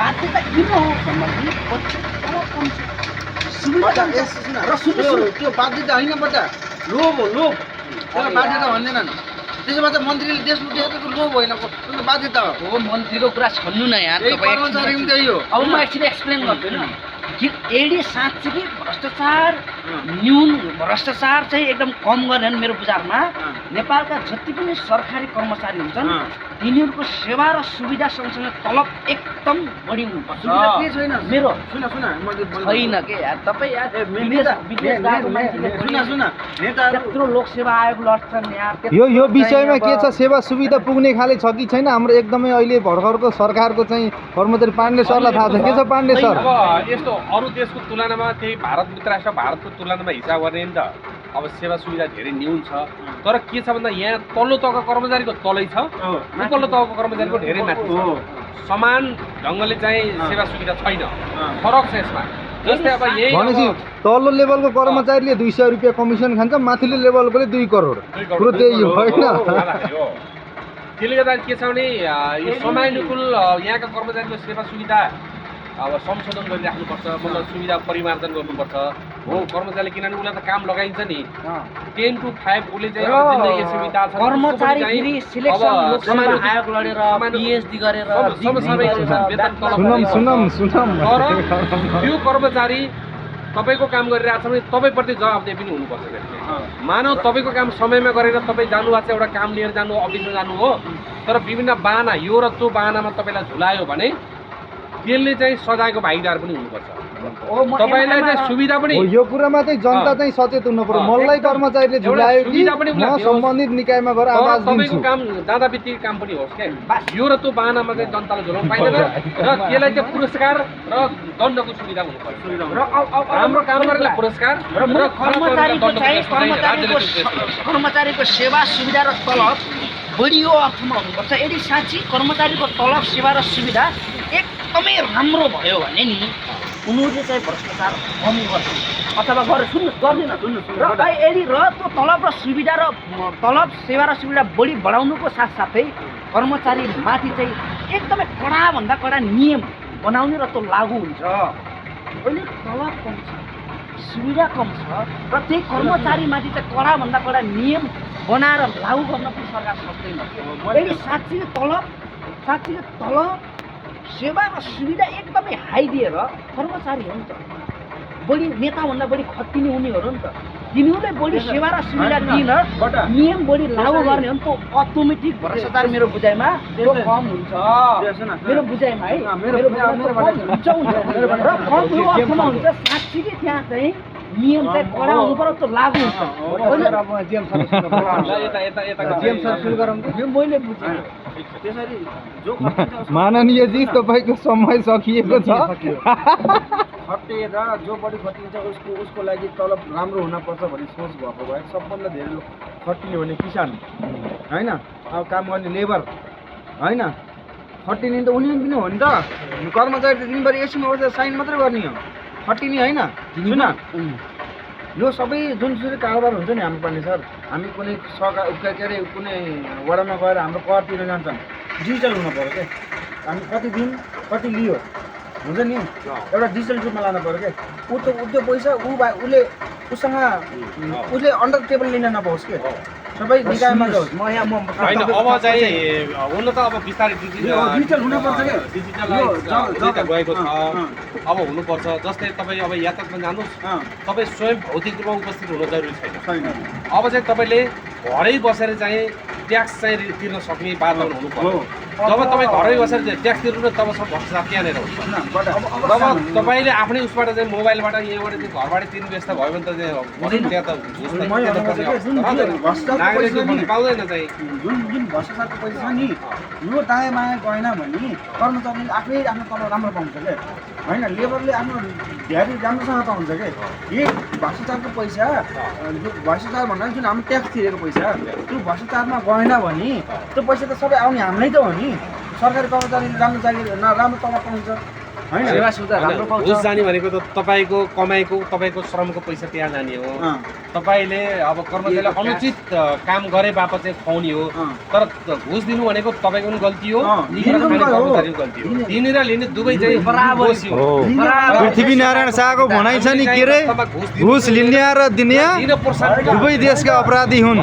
बाध्यता किन हो भन्दाखेरि तलब कम छ सुविधा र सुन्नु त्यो बाध्यता होइन बच्चा लोभ हो लोभ त्यसलाई बाध्यता भन्दैनन् त्यसो भए मन्त्रीले देश लुटेको लोभ होइन त्यो बाध्यता हो मन्त्रीको कुरा छन्नु न यार तपाईँ कर्मचारी पनि त्यही हो अब म एकछिन एक्सप्लेन गर्छु नि यदि साँच्चै भ्रष्टाचार न्यून भ्रष्टाचार चाहिँ एकदम कम गर्ने मेरो विचारमा नेपालका जति पनि सरकारी कर्मचारी हुन्छन् तिनीहरूको सेवा र सुविधा सँगसँगै तलब एकदम बढी हुनुपर्छ के छैन मेरो सुन छैन के यार तपाईँ यार सुन त्यत्रो लोकसेवा आयोग लड्छन् यार यो विषयमा के छ सेवा सुविधा पुग्ने खाले छ कि छैन हाम्रो एकदमै अहिले भर्खरको सरकारको चाहिँ कर्मचारी पाण्डे सरलाई थाहा छ के छ पाण्डे सर यस्तो अरू देशको तुलनामा त्यही भारतभित्र राष्ट्र भारतको तुलनामा हिसाब गर्ने नि त अब सेवा सुविधा धेरै न्यून छ तर के छ भन्दा यहाँ तल्लो तहको कर्मचारीको तलै छ उपल्लो तहको कर्मचारीको धेरै माथि छ समान ढङ्गले चाहिँ सेवा सुविधा छैन फरक छ यसमा जस्तै अब यही भनेपछि तल्लो लेभलको कर्मचारीले 200 रुपियाँ कमिसन खान्छ माथिल्लो लेभलकोले 2 करोड कुरो त्यही हो होइन त्यसले गर्दा के छ भने यो समयानुकूल यहाँका कर्मचारीको सेवा सुविधा अब संशोधन गरिराख्नुपर्छ मतलब सुविधा परिमार्जन गर्नुपर्छ हो कर्मचारीले किनभने उसलाई त काम लगाइन्छ नि 10 to 5 उसले चाहिँ जिन्दगी सुविधा छ कर्मचारी फेरि सिलेक्सन लोकसेवा आयोग लडेर पीएचडी गरेर सुनम तर त्यो कर्मचारी तपाईको काम गरिरहेछ भने तपाईप्रति जवाबदेही पनि हुनुपर्छ मानव तपाईको काम समयमा गरेर तपाईँ जानुभएको छ एउटा काम लिएर जानु अफिसमा जानु हो तर विभिन्न बाहना यो र त्यो बाहनामा तपाईलाई झुलायो भने त्यसले चाहिँ सजायको भागीदार पनि हुनुपर्छ तपाईलाई चाहिँ सुविधा पनि यो कुरामा चाहिँ जनता चाहिँ सचेत हुनु पर्यो मलाई कर्मचारीले झुलायो कि म सम्बन्धित निकायमा गएर आवाज दिन्छु तपाईको काम जाँदा बित्तिकै काम पनि होस् के यो र त्यो बाहनामा चाहिँ जनताले झुलाउनु पाइदैन र त्यसलाई चाहिँ पुरस्कार र दण्डको सुविधा हुनुपर्छ र राम्रो काम गरेलाई पुरस्कार र कर्मचारीको सेवा सुविधा र तलब बढियो अर्थमा हुनुपर्छ यदि साँच्ची कर्मचारीको तलब सेवा र सुविधा एकदमै राम्रो भयो भने नि उनीहरूले चाहिँ भ्रष्टाचार कम गर्छ अथवा गर्दैन र यदि त्यो तलब र सुविधा र तलब सेवा र सुविधा बढी बढाउनुको साथसाथै कर्मचारी माथि चाहिँ एकदमै कडाभन्दा कडा नियम बनाउने र त्यो लागू हुन्छ अहिले तलब कम छ सुविधा कम छ र त्यही कर्मचारीमाथि चाहिँ कडाभन्दा कडा नियम बनाएर लागू गर्न पनि सरकार सक्दैन यदि साँच्चै तलब सेवा र सुविधा एकदमै हाई दिएर कर्मचारी हो नि त बढी नेताभन्दा बढी खटिने उनीहरू नि त तिनीहरूले बढी सेवा र सुविधा दिन नियम बढी लागू गर्ने हो नि त अटोमेटिक भ्रष्टाचार मेरो बुझाइमा त्यो कम हुन्छ मेरो बुझाइमा है मेरो हुन्छ र कम यो अर्थमा हुन्छ साँच्चीकै त्यहाँ चाहिँ नियम चाहिँ कडा हुनु पर्यो त्यो लागू हुन्छ मैले बुझेँ त्यसरी जो माननीय जी तपाईको समय सकिएको छ खटेर जो बढी खटिन्छ उसको लागि तलब राम्रो हुनपर्छ भन्ने सोच भएको भए सबभन्दा धेरै खटिने भने किसान होइन अब काम गर्ने लेबर होइन खटिने त उनी पनि हो नि त कर्मचारी त दिनभरि एसीमा बसेर साइन मात्रै गर्ने हो खटिने होइन सुन यो सबै जुनसुकै कारोबार हुन्छ नि हाम्रो पाण्डे सर हामी कुनै के अरे कुनै वडामा गएर हाम्रो कर तिर्न जान्छन् डिजिटल हुनु पऱ्यो क्या हामी कति दिन कति लियो हुन्छ नि एउटा डिजिटल रूपमा लानु पऱ्यो क्या त्यो पैसा उसले अन्डर टेबल लिन नपाओस् के सबै निकायमा जाओस् अब चाहिँ हुन त अब बिस्तारै डिजिटल हुनुपर्छ क्या डिजिटल गएको छ अब हुनुपर्छ जस्तै तपाईँ अब यातायातमा जानुहोस् तपाईँ स्वयं भौतिक रूपमा उपस्थित हुन जरुरी छैन अब चाहिँ तपाईँले घरै बसेर चाहिँ ट्याक्स चाहिँ तिर्न सक्ने वातावरण हुनु पर्यो जब तपाईँ घरै बसेर ट्याक्स तिर्नु तब सब भ्रष्टाचार त्यहाँनिर हुन्छ जब तपाईँले आफ्नै उसबाट चाहिँ मोबाइलबाट यहाँबाट चाहिँ घरबाट तिर्ने व्यवस्था भयो भने त त्यहाँ त पाउँदैन चाहिँ जुन भ्रष्टाचारको पैसा छ नि यो दायाँ बायाँ गएन भने कर्मचारीले आफै आफ्नो तलब राम्रो पाउँछ क्या होइन लेबरले आफ्नो ध्यान राम्रोसँग पाउँछ क्या यही भ्रष्टाचारको पैसा भ्रष्टाचार भन्दा जुन हाम्रो ट्याक्स तिरेको पैसा त्यो भ्रष्टाचारमा गएन भने त्यो पैसा त सबै आउने हामीलाई त हो नि सरकारी कर्मचारीले राम्रो जागिर राम्रो तलब पाउँछ होइन सेवा सुविधा राम्रो पाउँछ। घुस जाने भनेको त तपाईँको कमाइको तपाईँको श्रमको पैसा त्यहाँ जाने हो। तपाईँले अब कर्मचारीलाई अनुचित काम गरे बापत चाहिँ खुवाउने हो। तर घुस दिनु भनेको तपाईँको पनि गल्ती हो, कर्मचारीको गल्ती हो। दिने र लिने दुवै चाहिँ दोषी हो। पृथ्वीनारायण शाहको भनाइ छ नि के रे, घुस लिने र दिने दुवै देशका अपराधी हुन्।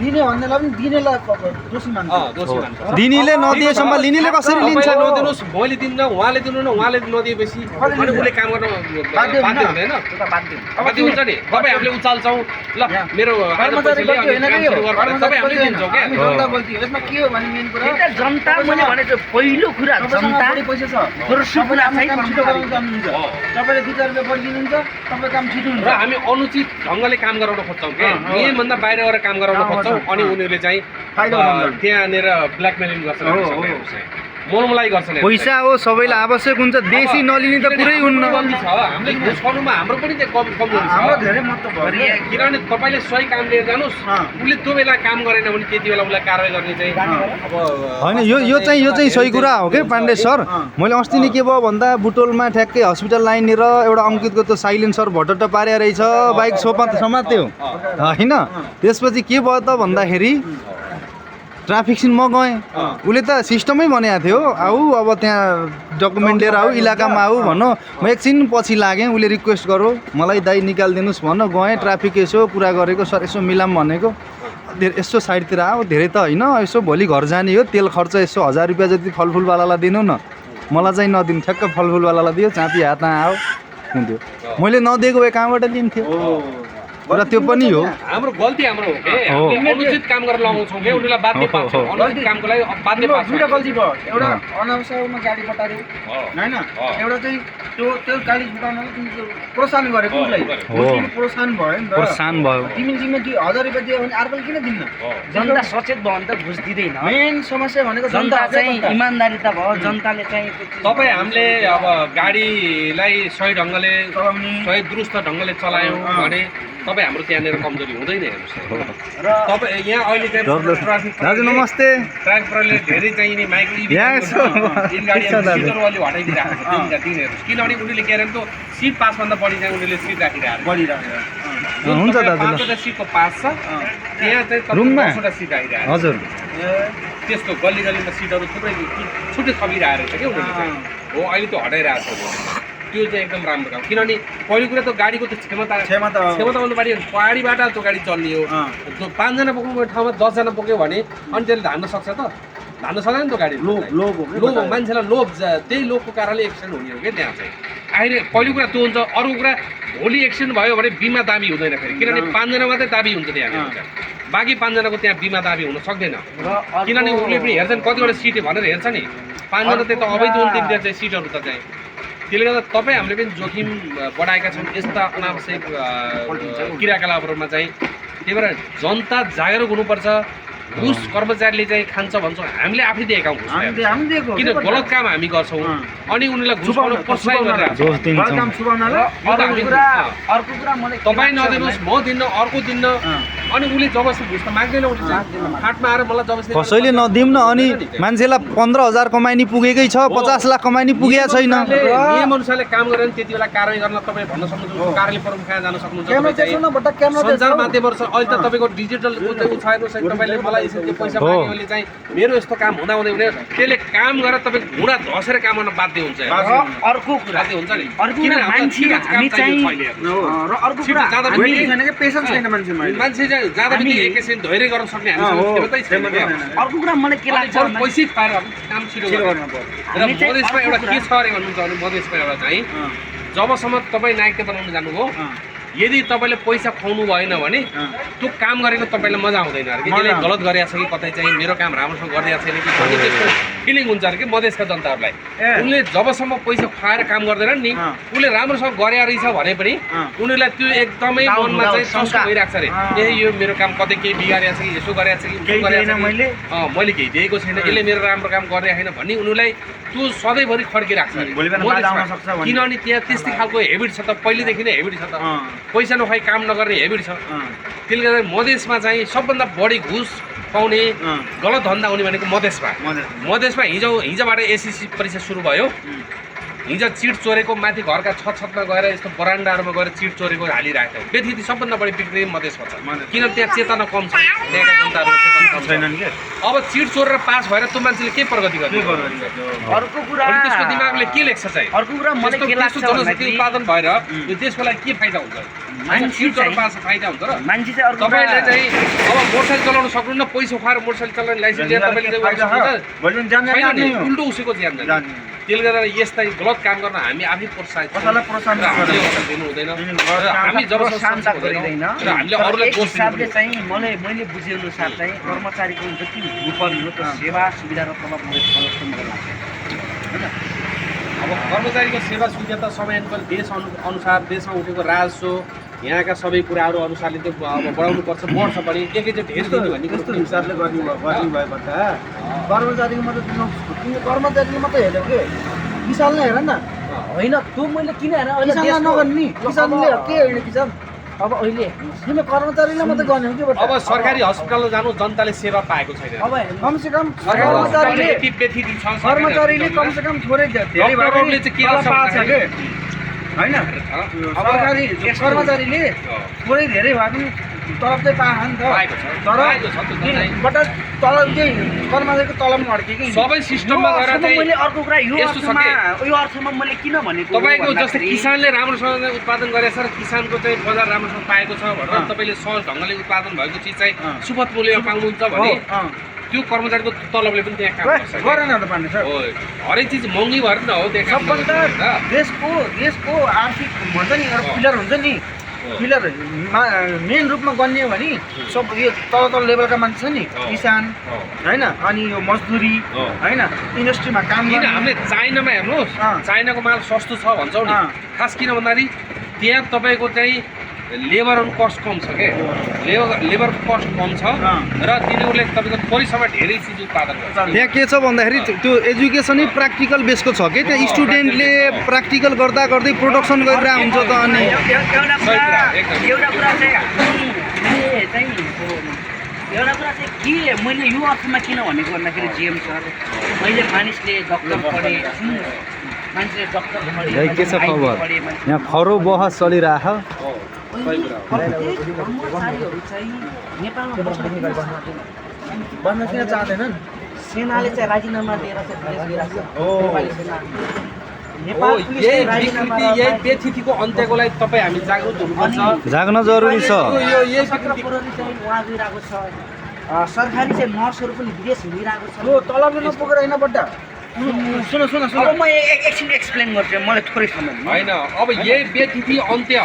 लिने भन्नेलाई पनि दिनेलाई दोषी मान्छ। दोषी मान्छ। दिनेले नदिएसम्म लिनेले कसरी लिन्छ? नदिनुहोस्, मैले दिन्न, उहाँले दिनु न, उहाँले नदिएपछि अनि उसले काम गर्न बाध्य हुँदैन? बाध्य हुन्छ नि। तपाईँ हामीले उचाल्छौँ, ल मेरो तपाईँ हामीले दिन्छौँ क्या। जनता गल्ती हो यसमा के हो भने मेन कुरा एउटा जनता मैले भनेको पहिलो कुरा जनता पैसा छ दोस्रो कुरा चाहिँ छिटो गराउन चाहनुहुन्छ। तपाईँले 2-4 रुपियाँ बढी दिनुहुन्छ, तपाईँ काम छिटो हुन्छ। र हामी अनुचित ढङ्गले काम गराउन खोज्छौँ क्या, नियमभन्दा बाहिर गएर काम गराउन खोज्छौँ। अनि उनीहरूले चाहिँ त्यहाँनिर ब्ल्याकमेलिङ गर्छन्, मोलमलाई गर्छन्। पैसा हो सबैलाई आवश्यक हुन्छ, देशी नलिने त पुरै हुन्न। गल्ती छ, हामीले घुस खानुमा हाम्रो पनि त्यो कमजोरी छ। धेरै महत्त्व भयो। किनभने तपाईँले सही काम लिएर जानुहोस्, उसले त्यो बेला काम गरेन भने त्यति बेला उसलाई कारवाही गर्ने चाहिँ अब होइन, यो चाहिँ सही कुरा हो क्या पाण्डे सर। मैले अस्ति नै के भयो भन्दा बुटोलमा ठ्याक्कै हस्पिटल लाइननिर एउटा अङ्कितको त्यो साइलेन्सर भटट्ट पारे रहेछ, बाइक समात्यो होइन। त्यसपछि के भयो त भन्दाखेरि ट्राफिक सिन म गएँ, उसले त सिस्टमै भनेको थियो आऊ अब त्यहाँ डकुमेन्ट लिएर आऊ, इलाकामा आऊ भनौँ। म एकछिन पछि लागेँ, उसले रिक्वेस्ट गरौँ मलाई दाइ निकालिदिनुहोस् भन, गएँ ट्राफिक यसो कुरा गरेको सर यसो मिलाम भनेको, यसो साइडतिर आऊ, धेरै त होइन, यसो भोलि घर जाने हो, तेल खर्च यसो 1000 रुपियाँ जति फलफुलवालालाई दिनु न, मलाई चाहिँ नदिनु, ठ्याक्क फलफुलवालालाई दियो, चाँपी हातमा आऊ हुन्थ्यो। मैले नदिएको भए कहाँबाट लिन्थ्यो र त्यो पनि हो हाम्रो गल्ती हाम्रो हो के, हामीले अनुचित काम गरेर लगाउँछौँ के, उनीहरूलाई बाध्य पार्छौँ। अनुचित कामको लागि बाध्य पार्छौँ। दुईटा गल्ती भयो, एउटा अनावश्यकमा गाडी बटार्यो होइन, एउटा चाहिँ त्यो गाडी बटार्नलाई तिमीले प्रोत्साहन गरेको उसलाई प्रोत्साहन भयो नि त। प्रोत्साहन भयो। तिमीले 1000 रुपियाँ दियो भने अर्कोले किन दिन्न? जनता सचेत भयो भने त घुस दिँदैन। मेन समस्या भनेको जनता चाहिँ इमान्दारिता भयो, जनताले चाहिँ तपाईँ हामीले अब गाडीलाई सही ढङ्गले सही दुरुस्त ढङ्गले चलायौँ भने तपाईँ हाम्रो त्यहाँनिर कमजोरी हुँदैन। हेर्नुहोस् र तपाईँ यहाँ अहिले चाहिँ ट्राफिक दाजु नमस्ते। ट्राफिक प्रहरीले धेरै चाहिँ यिनी माइक सिटरवाली हटाइदिइरहेको छ दिनहरू, किनभने उनीहरूले के अरे त सिट पासभन्दा बढी चाहिँ उनीहरूले सिट राखिरहेको हुन्छ दाजु। 5वटा सिटको पास छ, त्यहाँ चाहिँ रुममा 10वटा सिट आइरहेको हजुर, त्यस्तो गल्ली गल्लीमा सिटहरू थुप्रै छुट्टै थपिरहेको रहेछ क्या उनीहरूले चाहिँ। हो अहिले त्यो हटाइरहेको छ, त्यो चाहिँ एकदम राम्रो काम। किनभने पहिलो कुरा त गाडीको त क्षमताभन्दा बढी पहाडीबाट त्यो गाडी चल्ने हो। त्यो 5 जना बोक्नु ठाउँमा 10 जना बोक्यो भने अनि त्यसले धान्न सक्छ त? धान्न सक्दैन नि त गाडी। लोभ मान्छेलाई लोभ, त्यही लोभको कारणले एक्सिडेन्ट हुने हो क्या त्यहाँ चाहिँ। अहिले पहिलो कुरा त्यो हुन्छ। अर्को कुरा भोलि एक्सिडेन्ट भयो भने बिमा दाबी हुँदैन फेरि, किनभने 5 जना मात्रै दाबी हुन्छ त्यहाँनिर, बाँकी 5 जनाको त्यहाँ बिमा दाबी हुन सक्दैन। किनभने उसले पनि हेर्छ नि कतिवटा सिट भनेर हेर्छ नि, 5 जना त्यही त अवैध उन्तिन्छ चाहिँ सिटहरू त चाहिँ। त्यसले गर्दा तपाईँ हामीले पनि जोखिम बढाएका छौँ यस्ता अनावश्यक क्रियाकलापहरूमा चाहिँ। त्यही भएर जनता जागरुक हुनुपर्छ। घुस कर्मचारीले चाहिँ खान्छ भन्छौँ, हामीले आफै दिएका हौँ किन गलत काम हामी गर्छौँ अनि उनीहरूलाई घुस खान प्रोत्साहन गरिरहेको तपाईँ नदिनुहोस्, म दिन्न, अर्को दिन्न, अनि उसले जबरजस्ती घुस त माग्दैन। हाटमा आएर मलाई जबरजस्ती कसैले नदिउँ न, अनि मान्छेलाई 15,000 कमाइनी पुगेकै छ, 50 लाख कमाइनी पुगेको छैन। नियम अनुसारले काम गरेर त्यति बेला कारवाही गर्न तपाईँ भन्न सक्नुहुन्छ, कार्यालय प्रमुख कहाँ जान सक्नुहुन्छ। सञ्चार माध्यमहरू छ अहिले त तपाईँको डिजिटल उठाएनुहोस्, तपाईँले मलाई यसरी पैसा माग्यो भने चाहिँ मेरो यस्तो काम हुँदा हुँदै भने त्यसले काम गरेर तपाईँ घुँडा धसेर काम गर्न बाध्य हुन्छ। अर्को कुरा हुन्छ नि, मान्छे चाहिँ जाँदा पनि एकैछिन धैर्य गर्न सक्ने हामीसँग छैन। अर्को कुरा मलाई के लाग्छ, पैसै पाएर काम छिटो गर्नु पर्छ। र मधेसमा एउटा के छ अरे भन्नुहुन्छ भने मधेसमा एउटा चाहिँ जबसम्म तपाईँ नागरिकता बनाउनु जानुभयो, यदि तपाईँले पैसा खुवाउनु भएन भने त्यो काम गरेको तपाईँलाई मजा आउँदैन अरे कि, यसले गलत गरेको छ कि कतै चाहिँ मेरो काम राम्रोसँग गरिरहेको छैन कि भन्ने त्यस्तो फिलिङ हुन्छ अरे कि मधेसका जनताहरूलाई। उनले जबसम्म पैसा खुवाएर काम गर्दैनन् नि, उसले राम्रोसँग गरे रहेछ भने पनि उनीहरूलाई त्यो एकदमै मनमा चाहिँ संस्कार भइरहेको छ अरे, ए यो मेरो काम कतै केही बिगारेको छ कि यसो गरेको छ कि उसो गरेको छ, मैले केही दिएको छैन, यसले मेरो राम्रो काम गरिरहेको छैन भन्ने उनीहरूलाई त्यो सधैँभरि खड्किरहेको छ अरे। किनभने त्यहाँ त्यस्तै खालको हेबिट छ त, पहिलेदेखि नै हेबिट छ त, पैसा नखाइ काम नगर्ने हेबिट छ। त्यसले गर्दा मधेसमा चाहिँ सबभन्दा बढी घुस पाउने गलत धन्दा हुने भनेको मधेसमा। हिजोबाट एसएससी परीक्षा सुरु भयो, हिजो चिट चोरेको माथि घरका छतमा गएर यस्तो बरान्डाहरूमा गएर चिट चोरेको हालिरहेको थियो बेथिति सबभन्दा बढी बिक्री मधेसमा छ किन त्यहाँ चेतना कम छ त्यहाँका जनताहरू चेतना कम छैनन् के अब चिट चोरेर पास भएर त्यो मान्छेले के प्रगति गर्ने अर्को कुरा त्यसको दिमागले के लेख्छ चाहिँ अर्को कुरा मलाई के लाग्छ जनशक्ति उत्पादन भएर यो देशको लागि के फाइदा हुन्छ चिट चोरेर पास फाइदा हुन्छ र मान्छे चाहिँ अर्को तपाईँले चाहिँ अब मोटरसाइकल चलाउन सक्नुहुन्न पैसा खुवाएर मोटरसाइकल चलाउने लाइसेन्स लिएर तपाईँले उल्टो उसैको ज्यान जान्छ त्यसले गर्दा यस्ता गलत काम गर्न हामी आफै प्रोत्साहित दिनु हुँदैन हामी जब शान्त गरिँदैन र हामीले अरूलाई दोष हिसाबले चाहिँ मैले बुझेअनुसार चाहिँ कर्मचारीको जति हुनुपर्ने हो त्यो सेवा सुविधा र तलब मलाई लाग्छ होइन अब कर्मचारीको सेवा सुविधा त समय देश अनुसार देशमा उठेको राजस्व यहाँका सबै कुराहरू अनुसारले त्यो अब बढाउनुपर्छ बढ्छ पनि एकैचोटि ढेर दिने भन्ने कस्तो हिसाबले गर्ने भयो त कर्मचारीको मात्रै तिमीले कर्मचारीको मात्रै हेऱ्यौ के किसानले हेर न होइन त्यो मैले किन हेर किसानलाई नगर्ने किसानले के होइन किसान अब अहिले तिमीले कर्मचारीलाई मात्रै गर्ने हो कि अब सरकारी हस्पिटलमा जानु जनताले सेवा पाएको छैन अब कमसेकम कर्मचारीले कर्मचारीले कमसेकम थोरै धेरै डक्टरहरूले चाहिँ के गर्छ पाएको छ के होइन सरकारी कर्मचारीले थोरै धेरै भए पनि तलब चाहिँ पाएन नि त तर तलब चाहिँ कर्मचारीको तलब पनि अड्के कि सबै सिस्टममा गएर चाहिँ मैले अर्को कुरा यो यस्तो छ अर्थमा मैले किन भनेको तपाईँको जस्तै किसानले राम्रोसँग उत्पादन गरेछ र किसानको चाहिँ बजार राम्रोसँग पाएको छ भनेर तपाईँले सहज ढङ्गले उत्पादन भएको चिज चाहिँ सुपथ मूल्यमा पाउनुहुन्छ भने त्यो कर्मचारीको तलबले पनि त्यहाँ काम गर्छ गरेन त पाण्डे सर हरेक चिज महँगी भएर न हो त्यहाँ सबभन्दा देशको आर्थिक भन्छ नि एउटा पिलर हुन्छ नि पिलर मेन रूपमा गन्ने हो भने सब यो तल लेभलका मान्छे छ नि किसान होइन अनि यो मजदुरी होइन इन्डस्ट्रीमा काम किन गर्ने हामीले चाइनामा हेर्नुहोस् चाइनाको माल सस्तो छ भन्छौँ नि खास किन भन्दाखेरि त्यहाँ तपाईँको चाहिँ लेबर कस्ट कम छ के लेबर कस्ट कम छ र तिनीहरूले तपाईँको थोरै समय धेरै चिज उत्पादन गर्छ त्यहाँ के छ भन्दाखेरि त्यो एजुकेसनै प्र्याक्टिकल बेसको छ कि त्यहाँ स्टुडेन्टले प्र्याक्टिकल गर्दा गर्दै प्रोडक्सन गरिरहेको हुन्छ त अनि एउटा कुरा चाहिँ के मैले यो अर्थमा किन भनेको भन्दाखेरि जिएम सर मैले मानिसले डक्टर पढेँ मान्छेले डक्टर पढेँ के छ खबर यहाँ खरो बहस चलिरहेको कर्मचारीहरू चाहिँ नेपालमा बन्न किन चाहँदैनन् सेनाले चाहिँ राजीनामा दिएर चाहिँ प्रदेश गइरहेको छ नेपाली सेना यही बेथितिको अन्त्यको लागि तपाईँ हामी जागरुक हुनुपर्छ जाग्न जरुरी छ प्रहरी चाहिँ उहाँ गइरहेको छ सरकारी चाहिँ नर्सहरू पनि विदेश हिँडिरहेको छ यो तलबले नपुगेर होइन बड्डा सुन अब म एकछिन एक्सप्लेन गर्छु मलाई थोरै समय होइन अब यही बेथिति अन्त्य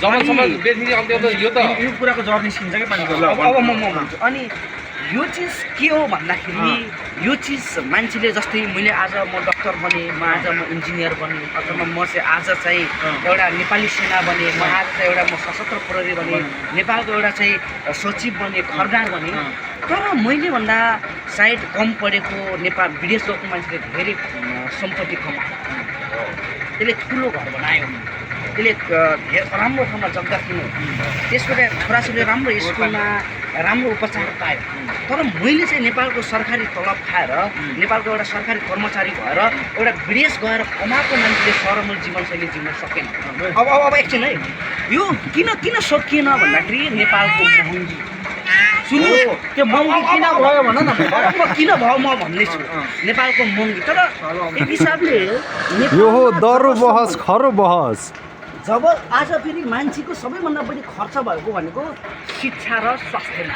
जबसम्म बेथिति अन्त्य त यो त यो कुराको जर निस्किन्छ कि पानी अब म भन्छु अनि यो चिज के हो भन्दाखेरि यो चिज मान्छेले जस्तै मैले आज म डक्टर बने म आज म इन्जिनियर बने अथवा म चाहिँ आज चाहिँ एउटा नेपाली सेना बने म आज चाहिँ एउटा म सशस्त्र प्रहरी बने नेपालको एउटा चाहिँ सचिव बने खरदार बने तर मैले भन्दा सायद कम पढेको नेपाल विदेश गएको मान्छेले धेरै सम्पत्ति कमायो त्यसले ठुलो घर बनायो त्यसले राम्रो ठाउँमा जग्गा किन्यो त्यसबाट छोराछोरीले राम्रो स्कुलमा राम्रो उपचार पायो तर मैले चाहिँ नेपालको सरकारी तलब खाएर नेपालको एउटा सरकारी कर्मचारी भएर एउटा विदेश गएर कमाएको मान्छेले सरमूल जीवनशैली जिउन सकेन अब एकछिन है यो किन सकिएन भन्दाखेरि नेपालको महँगी सुन्नु त्यो महँगी किन भयो भन न किन भयो म भन्दैछु नेपालको महँगी तर एक हिसाबले यो हो दरो बहस खरो बहस जब आज फेरि मान्छेको सबैभन्दा बढी खर्च भएको भनेको शिक्षा र स्वास्थ्यमा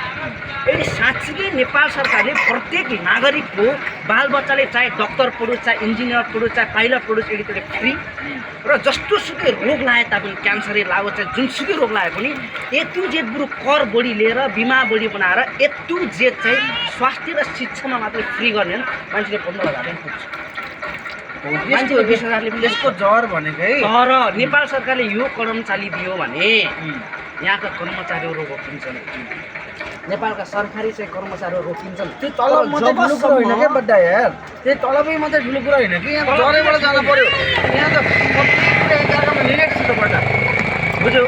यदि साँच्चीकै नेपाल सरकारले प्रत्येक नागरिकको बालबच्चाले चाहे डक्टर पढोस् चाहे इन्जिनियर पढोस् चाहे पाइलट पढोस् यदि फ्री र जस्तोसुकै रोग लाए तापनि क्यान्सरै लागोस् चाहे जुनसुकै रोग लाए पनि यति जेट बरु कर बढी लिएर बिमा बढी बनाएर यति जेट चाहिँ स्वास्थ्य र शिक्षामा मात्रै फ्री गर्ने मान्छेले 15,000 पुग्छ मान्छेको 20,000ले पनि यसको जर भनेको है तर नेपाल सरकारले यो कदम चालिदियो भने यहाँका कर्मचारीहरू रोकिन्छन् नेपालका सरकारी चाहिँ कर्मचारीहरू रोकिन्छन् त्यो तलब मात्रै ठुलो कुरा होइन क्या बड्डा यार त्यो तलबै मात्रै ठुलो कुरा होइन कि यहाँ जरैबाट जानु पर्यो यहाँ त प्रत्येक जग्गामा लिनेट छ त बड्डा बुझ्यौ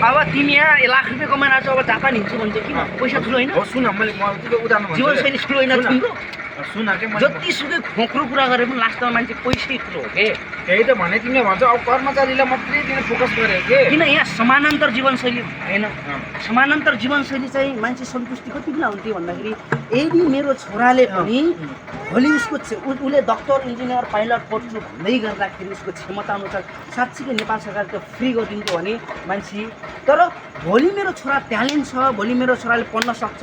अब तिमी यहाँ 1 लाख रुपियाँ कमाएर आएको अब जापान हिँड्छु भन्छ किन पैसा ठुलो होइन हो सुन मैले त्यो उदाहरण भन्छु जीवनशैली ठुलो होइन तिम्रो सुन के जतिसुकै खोक्रो कुरा गरे पनि लास्टमा मान्छे पैसै ठुलो हो के त्यही त भने तिमीले भन्छ अब कर्मचारीलाई मात्रै तिमीले फोकस गरे के किन यहाँ समानान्तर जीवनशैली भएन समानान्तर जीवनशैली चाहिँ मान्छे सन्तुष्टि कति बेला हुन्थ्यो भन्दाखेरि यदि मेरो छोराले पनि भोलि उसको उसले डक्टर इन्जिनियर पाइलट पढ्छु भन्दै गर्दाखेरि उसको क्षमता अनुसार साँच्चीकै नेपाल सरकारले त फ्री गरिदिन्थ्यो भने मान्छे तर भोलि मेरो छोरा ट्यालेन्ट छ भोलि मेरो छोराले पढ्न सक्छ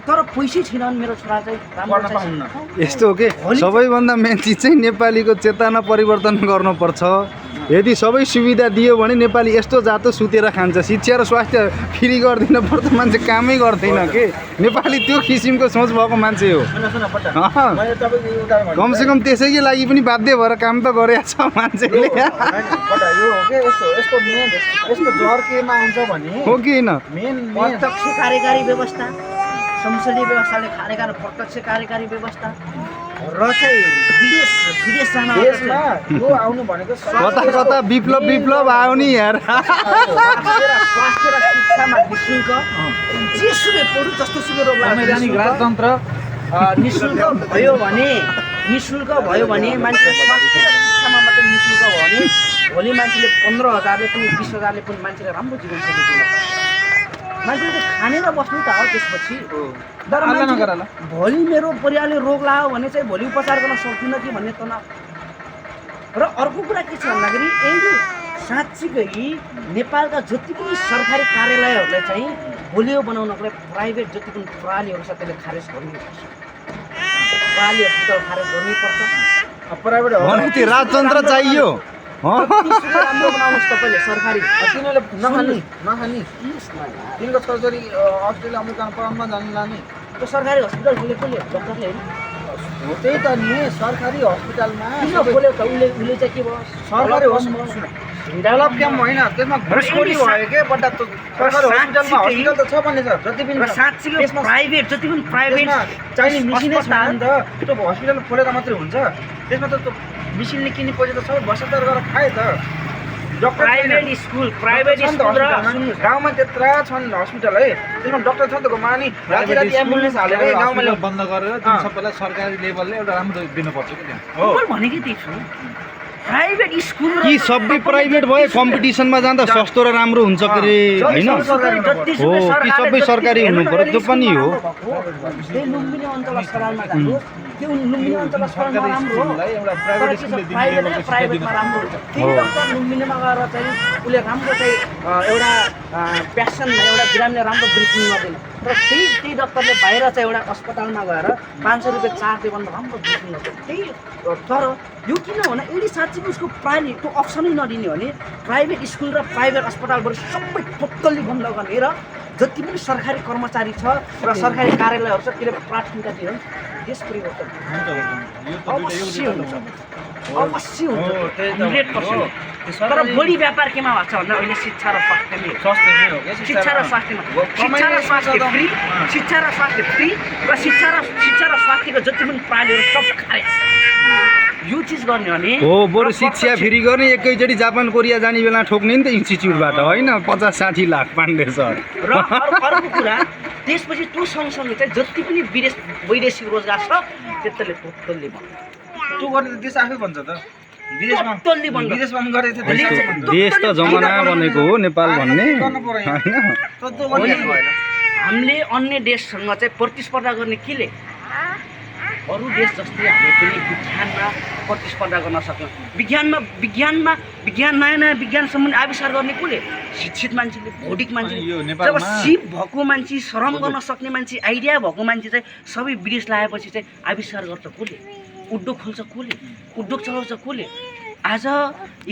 तर पैसै छैन भने मेरो छोरा चाहिँ राम्रो पाउन्न यस्तो हो कि सबैभन्दा मेन चिज चाहिँ नेपालीको चेतना परिवर्तन गर्नुपर्छ यदि सबै सुविधा दियो भने नेपाली यस्तो जातो सुतेर खान्छ शिक्षा र स्वास्थ्य फ्री गरिदिन पर्छ मान्छे कामै गर्दैन के नेपाली त्यो किसिमको सोच भएको मान्छे हो कमसेकम त्यसैकै लागि पनि बाध्य भएर काम त गरेको छ मान्छेले यो हो के यसको मेन यसको जर केमा हुन्छ भने हो कि होइन मेन प्रत्यक्ष कार्यकारी व्यवस्था संसदीय व्यवस्थाले कार्यकारी प्रत्यक्ष कार्यकारी व्यवस्था र चाहिँ विदेश जान देशमा यो आउनु भनेको कता कता विप्लव आयो नि यार स्वास्थ्य र शिक्षामा निःशुल्क जेसुकै पढु जस्तोसुकै रोग संवैधानिक राजतन्त्र निःशुल्क भयो भने मान्छे स्वास्थ्य र शिक्षामा मात्रै निःशुल्क भयो भने भोलि मान्छेले 15,000ले पनि 20,000ले पनि मान्छेले राम्रो जीवनशैली जिउन सक्छ मान्छेले त खानेर बस्नु त हो त्यसपछि तर भोलि मेरो परिवारले रोग लाग्यो भने चाहिँ भोलि उपचार गर्न सक्दिनँ कि भन्ने तनाव र अर्को कुरा के छ भन्दाखेरि यदि साँच्चीकै नेपालका जति पनि सरकारी कार्यालयहरूलाई चाहिँ बलियो बनाउनको लागि प्राइभेट जति पनि प्रणालीहरू छ त्यसले खारेज गर्नुपर्छ प्रणाली हस्पिटल खारेज गर्नुपर्छ प्राइभेट त्यो राजतन्त्र चाहियो राम्रो बनाउनुहोस् तपाईँले सरकारी तिनीहरूले नखानी तिनीको छोराछोरी अस्ट्रेलिया अमेरिका पढाउनमा जानु लाने त्यो सरकारी हस्पिटल खोलेकोले डक्टरले होइन हो त्यही त नि सरकारी हस्पिटलमा किन खोल्यो त उसले चाहिँ के भयो सरकारी हस्पिटल डेभलप क्याम्प होइन त्यसमा घुसखोरी भयो के बड्डा त सरकारी हस्पिटलमा हस्पिटल त छ भन्ने छ जति पनि साँच्चीकै प्राइभेट जति पनि प्राइभेट चाहिने मिसिनै छ नि त त्यो हस्पिटल खोलेर मात्रै हुन्छ त्यसमा त मिसिनले किन्ने पैसा त सबै भ्रष्टाचार गरेर खाए त प्राइभेट स्कुल र गाउँमा त्यत्रा छन् हस्पिटल है त्यसमा डक्टर छ नि त घुमा नि राति एम्बुलेन्स हालेर गाउँमा बन्द गरेर सबैलाई सरकारी लेभलले एउटा राम्रो दिनुपर्छ कि त्यहाँ हो भनेकै त्यही छु प्राइभेट स्कुल कि सबै प्राइभेट भयो कम्पिटिसनमा जाँदा सस्तो र राम्रो हुन्छ के अरे होइन हो कि सबै सरकारी हुनु पर्यो त्यो पनि हो त्यही लुम्बिनी अञ्चल अस्पतालमा जानु त्यो लुम्बिनी अञ्चल अस्पतालमा राम्रो हो प्राइभेटमा राम्रो हुन्छ त्यही डक्टर लुम्बिनीमा गएर चाहिँ उसले राम्रो चाहिँ एउटा प्यासनमा एउटा बिरामीले राम्रो ब्रिथिङ गर्दैन तर त्यही डक्टरले बाहिर चाहिँ एउटा अस्पतालमा गएर 500 रुपियाँ चार्ज दियो भने राम्रो ब्रिथिङ गर्छ त्यही तर यो किन भने यदि साँच्चै उसको प्राइभेट त्यो अप्सनै नदिने भने प्राइभेट स्कुल र प्राइभेट अस्पतालबाट सबै टोटल्ली बन्द गर्ने र जति पनि सरकारी कर्मचारी छ र सरकारी कार्यालयहरू छ त्यसले प्राथमिकता दियो भने देश परिवर्तन अवश्य हुन्छ 100%। तर बढी व्यापार केमा भएको छ भन्दा अहिले शिक्षा र स्वास्थ्यमै शिक्षा र स्वास्थ्यमा शिक्षा र स्वास्थ्य फ्री र शिक्षा र स्वास्थ्यको जति पनि प्रणालीहरू सब खारेज यो चिज गर्ने भने हो बरु शिक्षा फ्री गर्ने एकैचोटि जापान कोरिया जाने बेला ठोक्ने नि त इन्स्टिच्युटबाट होइन 50-60 लाख पाण्डे सर र अर्को कुरा त्यसपछि त्यो सँगसँगै चाहिँ जति पनि वैदेशिक रोजगार छ त्यसले टोटल्ली बन्द त्यो गर्ने देश आफै भन्छ त विदेशमा विदेशमा गरेको थियो देश त जमाना बनेको हो नेपाल भन्ने होइन हामीले अन्य देशसँग चाहिँ प्रतिस्पर्धा गर्ने केले अरू देश जस्तै हामी पनि विज्ञानमा प्रतिस्पर्धा गर्न सक्छौँ विज्ञान नयाँ विज्ञान सम्बन्धी आविष्कार गर्ने कसले शिक्षित मान्छेले भौतिक मान्छेले जब सिप भएको मान्छे श्रम गर्न सक्ने मान्छे आइडिया भएको मान्छे चाहिँ सबै विदेश लगाएपछि चाहिँ आविष्कार गर्छ कसले उद्योग खोल्छ कसले उद्योग चलाउँछ कसले आज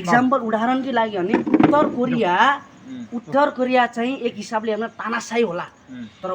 इक्जाम्पल उदाहरणकै लागि भने उत्तर कोरिया चाहिँ एक हिसाबले हेर्न तानाशाही होला तर